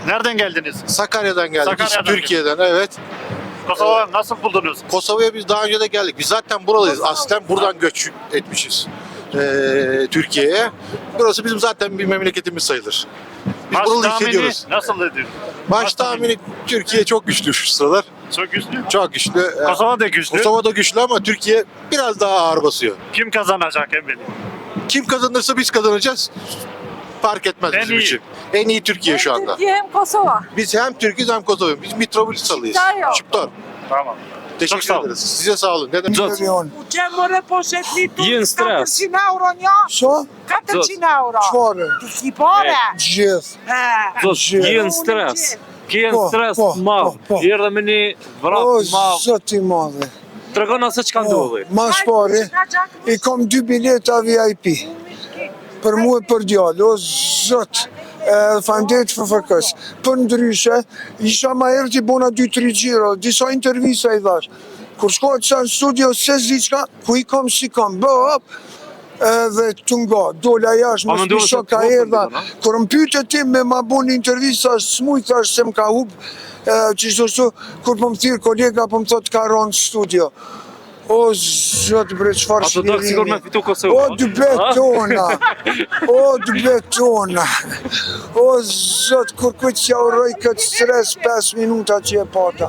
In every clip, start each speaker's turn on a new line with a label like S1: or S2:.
S1: Nereden geldiniz?
S2: Sakarya'dan geldik. Biz
S1: Sakarya'dan
S2: Türkiye'den evet.
S1: Kosova nasıl buldunuz?
S2: Kosova'ya biz daha önce de geldik. Biz zaten buralıyız. Aslen buradan göç etmişiz. Ee, Türkiye'ye. Burası bizim zaten bir memleketimiz sayılır. Biz
S1: Maç
S2: buralı
S1: tahmini
S2: hissediyoruz.
S1: nasıl dedin?
S2: Maç tahmini Türkiye çok güçlü şu sıralar.
S1: Çok güçlü.
S2: Çok güçlü. Ee,
S1: Kosova da güçlü.
S2: Kosova da güçlü ama Türkiye biraz daha ağır basıyor.
S1: Kim kazanacak eminim?
S2: Kim kazanırsa biz kazanacağız. Fark etmez
S1: En
S2: bizim
S1: iyi.
S2: için. En iyi Türkiye şu anda.
S3: Türkiye hem Kosova.
S2: Biz hem Türk'üz hem Kosova'yız. Biz Mitrovicalıyız.
S3: Şiptar yok.
S2: Şiptar.
S1: Tamam.
S2: Teşekkür
S1: sağ olun.
S2: ederiz. Size sağ olun. Ne demek?
S1: Zot.
S4: Milion.
S5: U që more po shetni tu
S6: Je në stres.
S5: 400 euro një?
S4: So,
S5: 400 euro.
S4: çfarë?
S5: Ti ki pare?
S4: Gjithë.
S5: He.
S6: Zot, je në
S5: Unë
S6: stres. Ke në
S4: Po,
S6: stres
S4: po,
S6: të madh.
S4: po, po.
S6: Erdhe me një vrap
S4: O,
S6: të madh.
S4: zot i madhe.
S6: Tregon se çka ndodhi.
S4: Mas pari, i kom dy bileta VIP. Për mu e për djalë, o zot. E, Faleminderit FFK-s. Për ndryshe, isha ma herë ti bona 2-3 xhiro, disa intervista i dhash. Kur shkohet sa në studio, se s'di çka, ku i kom, si kom, bë, hop, edhe të nga, dola jashtë,
S6: A
S4: mos
S6: menduar
S4: mi
S6: se
S4: shoh
S6: të
S4: ka
S6: hupën
S4: erdha.
S6: dikon, a?
S4: Kur më pyete ti me ma bu një intervistë, thash, s'muj, thash, se më ka hup, e, qishtu ashtu, kur po më thirr kolega, po më thot ka ronë në studio. O, zot bre, çfarë
S6: A të do sigur me fitu Kosovën?
S4: O, dy betona! O, dy betona! O, zot, kur kujt s'ja uroj këtë stres 5 minuta që e pata.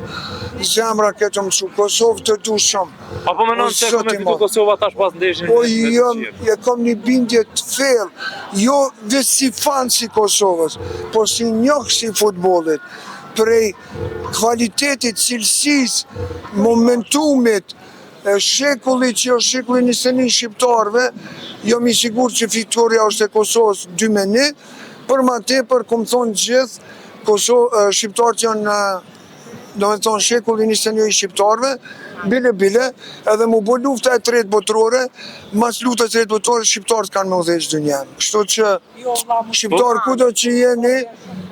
S4: Zemra këtë më çu, Kosovë të du shumë.
S6: A po mendon
S4: O,
S6: se ka
S4: zot
S6: me
S4: i
S6: fitu
S4: madh.
S6: Kosova tash pas ndeshjes?
S4: Po
S6: me- me
S4: jam,
S6: Turqinë?
S4: e kam një bindje të thellë, jo veç si fan si Kosovës, po si njohës i futbollit, prej kvalitetit, cilësisë, momentumit, e shekullit që është shekulli 21 shqiptarëve, jam i sigurt që fitoria është e Kosovës 2 me 1, për ma tepër, kom thonë gjithë, Kosovë, e, shqiptarët janë e, do me thonë shekulli 21 i shqiptarëve, bile bile, edhe mu bo lufta e tretë botërore, mas luftës e tretë botërore, shqiptarët kanë me udhëheq dynjan. Kështu që shqiptar kudo që jeni,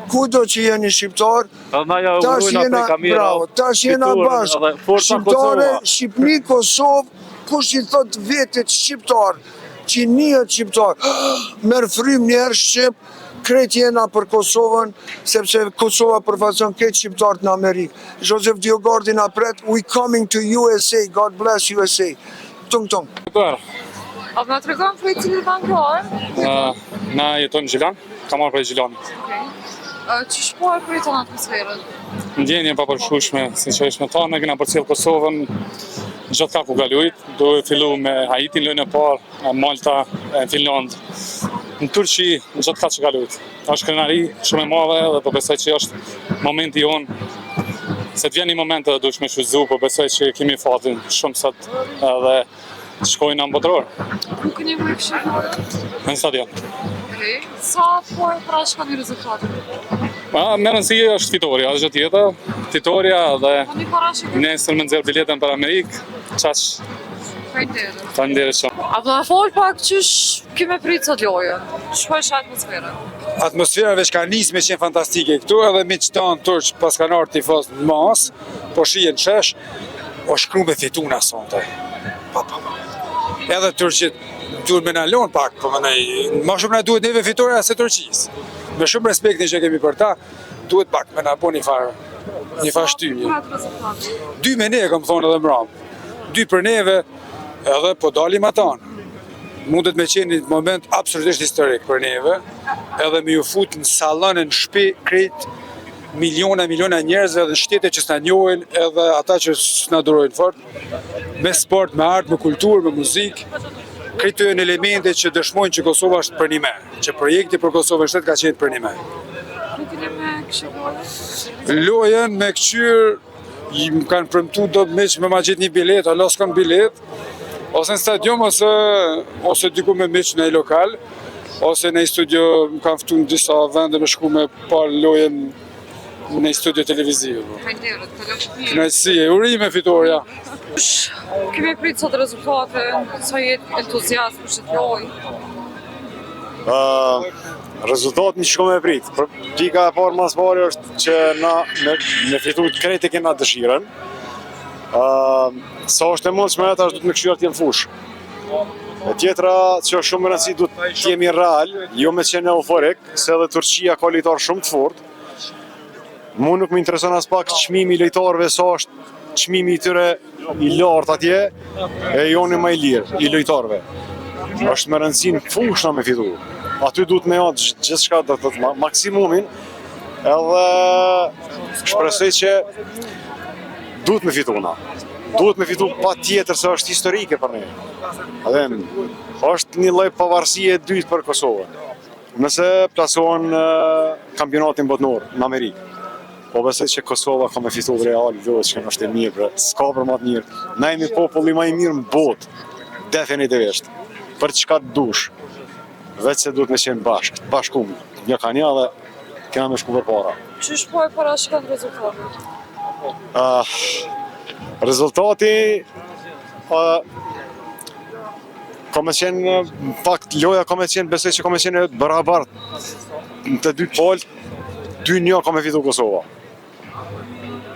S4: kudo që jeni shqiptar,
S6: Edhe na ja
S4: tash
S6: urojna
S4: jena,
S6: prej kamera.
S4: bravo, tash jena
S6: fitoren
S4: bashkë.
S6: edhe Forca
S4: Shqiptare,
S6: Kosova.
S4: Shqipni Kosovë, kush i thot vetit shqiptar, që njët shqiptar, merr frymë një herë shqip, krejt jena për Kosovën, sepse Kosova përfaqëson krejt shqiptarët në Amerikë. Joseph Diogardi na pret, we coming to USA, God bless USA. Tung tung.
S7: Super.
S3: A po na tregon prej cilit vend kohë?
S7: Uh, na jetojmë në Gjilan, kam marrë prej Gjilanit.
S3: Okej. Ë, Qysh po e priton atmosferën?
S7: Ndjenje e papërshkrueshme, sinqerisht me ta, ne kena përcjell Kosovën gjithë ka ku ka lujt, do e fillu me Haitin lojën e parë, e Malta, e Finland, në Turqi, gjithë ka që ka lujt. Është krenari shumë e madhe dhe po besoj që është momenti jonë se të vjen një moment edhe duhesh me shfrytzu, po besoj që kemi fatin shumë sot edhe shkojnë në botëror,
S3: Ku keni më kështu lojën?
S7: në stadion.
S3: Okej. Sa po e parashikoni rezultatin?
S7: Ma, me rëndësi është fitoria, asgjë tjetër. Fitoria dhe
S3: Po një parashikim
S7: nesër më nxjerr biletën për Amerikë. Çaq,
S3: faleminderit.
S7: faleminderit shumë.
S3: A po na fol pak qysh kemi prit sot lojën? Qysh po e sheh atmosferën?
S8: Atmosfera veç ka nisë me qenë fantastike këtu, edhe miq tanë turq pas kanë ardhur tifoz në mas, po shihen në shesh, o shkru me fituna sonte. Pa, pa, pa. Edhe turqit duhet me na lon pak, po mendoj, më shumë na duhet neve fitoria se Turqisë. Me shumë respektin që kemi për ta, duhet pak me na bo një farë një farë shtymje.
S3: Prat rezultati.
S8: Dy me ne, kam thonë edhe mram. Dy për neve, edhe po dalim atan. Mundet me qenë një moment absolutisht historik për neve, edhe me ju fut në sallon e në shtëpi krejt miliona miliona njerëzve dhe në shtete që s'na njohin edhe ata që s'na durojnë fort, me sport, me art, me kulturë, me muzikë, krejt këto janë elemente që dëshmojnë që Kosova është për një me, që projekti për Kosovën shtet ka qenë për një me.
S3: Ku keni me kështu lojën?
S8: Lojën me këqyr, i më kanë premtu do miq me ma gjetë një bilet, alo s'kam bilet, ose në stadium, ose, ose diku me miq në një lokal, ose në një studio, më kanë ftu në disa vende me shku me parë lojën në një studio televizive. po.
S3: Faleminderit, të lësh mirë.
S8: Kënaqësi, urime fitoria.
S3: Qysh kemi prit sot rezultatin? Sa jetë entuziast për këtë lojë?
S9: Uh, rezultatin që shko me prit. Për pika e parë mas pari është që na me, me fitu krejt e kena dëshirën. Uh, sa është e mundshme tash duhet me këshyr atje në fushë. E tjetra që është shumë e rëndësi duhet të jemi real, jo me qenë euforik, se edhe Turqia ka lojtar shumë të fortë.
S8: Mu nuk më intereson as pak çmimi i lojtarëve sa është çmimi i tyre i lartë atje, e joni më i lirë, i lojtarëve. Është me rëndësi në fushë na me fitu. Aty duhet me jatë gjithçka do të thotë maksimumin, edhe shpresoj që duhet me fitu na. Duhet me fitu pa tjetër se është historike për ne. Edhe është një lloj pavarësie e dytë për Kosovën. Nëse plasohen në kampionatin botëror në Amerikë. Po besoj që Kosova ka me fitu real, lojë që është e mirë, bre. S'ka për më të mirë. Na jemi populli më i mirë në botë, definitivisht. Për çka të dush. Veç se duhet me qenë bashkë, bashkum, një ka një dhe kena me shku përpara.
S3: Qysh po e parashikon rezultatin?
S8: Uh, rezultati ka me qenë, në fakt loja ka me qenë, besoj që ka me qenë e barabart në të dy palët, 2-1 ka me fitu Kosova.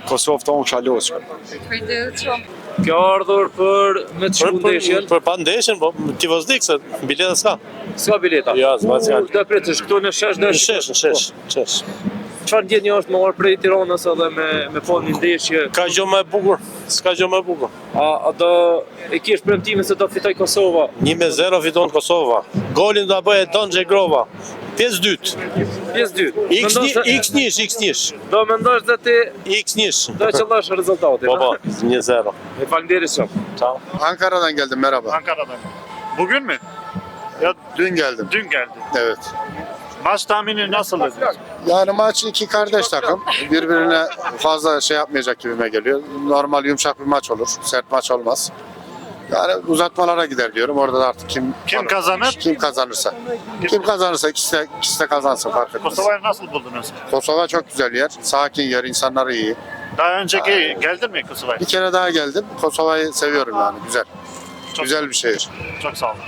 S8: Kosovë tonë kisha losë.
S3: Faleminderit shumë.
S6: Kjo ardhur për me të shku ndeshjen.
S10: Për pa ndeshjen, po tifozlik se bileta s'ka.
S6: S'ka bileta.
S10: Jo, s'ka, s'ka.
S6: U, Do pritësh këtu në shesh do
S10: Në shesh, në shesh, në shesh.
S6: Çfarë ndjenjë është më orë prej Tiranës edhe me pa një ndeshje?
S10: Ka gjë më e bukur, s'ka gjë më e bukur.
S6: A do e kish premtimin se do fitoj Kosova?
S10: 1-0 fiton Kosova. Golin do ta bëjë Don Zhegrova. Pjesë dytë.
S6: Pjesë dytë.
S10: X1, X1, X1.
S6: Do mendosh se ti
S10: X1.
S6: do qëllosh rezultatin.
S10: Po po, 1-0.
S6: E faleminderit shumë.
S10: Ciao.
S11: Ankara'dan geldim merhaba.
S1: Ankara'dan. Bugün mü? Ya
S11: Dün geldim.
S1: dün geldi.
S11: Evet.
S1: Maç tahmini nasıl dediniz?
S11: Yani maç iki kardeş takım. Birbirine fazla şey yapmayacak gibime geliyor. Normal yumuşak bir maç olur. Sert maç olmaz. Yani uzatmalara gider diyorum. Orada da artık kim
S1: Kim kazanır?
S11: Kim kazanırsa. Kim kazanırsa ikisi de kazansın fark etmez.
S1: Kosova'yı nasıl buldunuz?
S11: Kosova çok güzel yer. Sakin yer, insanları iyi.
S1: Daha önceki geldin mi Kosova'ya?
S11: Bir kere daha geldim. Kosova'yı seviyorum yani. Güzel.
S1: Çok,
S11: Güzel bir şehir.
S1: Çok sağ olun.